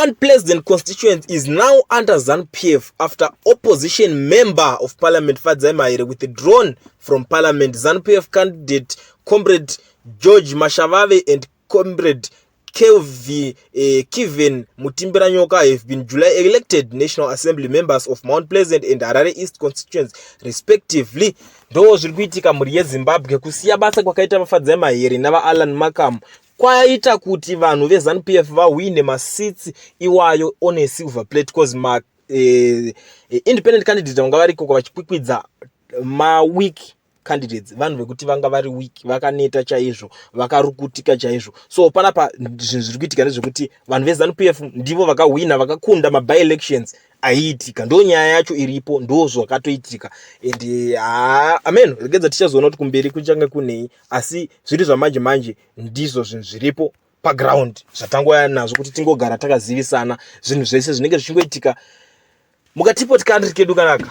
Mount Pleasant constituency is now under ZANU-PF after opposition member of parliament Fadzai Mahere withdrawn from parliament. ZANU-PF candidate Comrade George Mashavave and Comrade Kevin Mutimbiranyoka have been duly elected National Assembly members of Mount Pleasant and Harare East constituents respectively. Ndo zviri kuitika, mhuri yeZimbabwe. Kusiya basa kwakaita vaFadzai Mahere navaAllan Markham kwaita kuti vanhu veZANU-PF vahwine maseats iwayo on a silver plate, cause ma independent candidate vanga variko vachikwikwidza maweak candidates, vanhu vekuti vanga vari weak, vakaneta chaizvo, vakarukutika chaizvo. So panapa zvinhu zviri kuitika ndezvekuti vanhu veZANU-PF ndivo vakahwina, vakakunda maby-elections aiitika. Ndo nyaya yacho iripo, ndo zvakatoitika. And ha, amen, regedza tichazoona kuti kumberi kuchange kunei, asi zviri zvamanje manje ndizvo zvinhu zviripo paground zvatangoya nazvo kuti tingogara takazivisana zvinhu zvese zvinenge zvichingoitika mukatipot country kedu kanaka.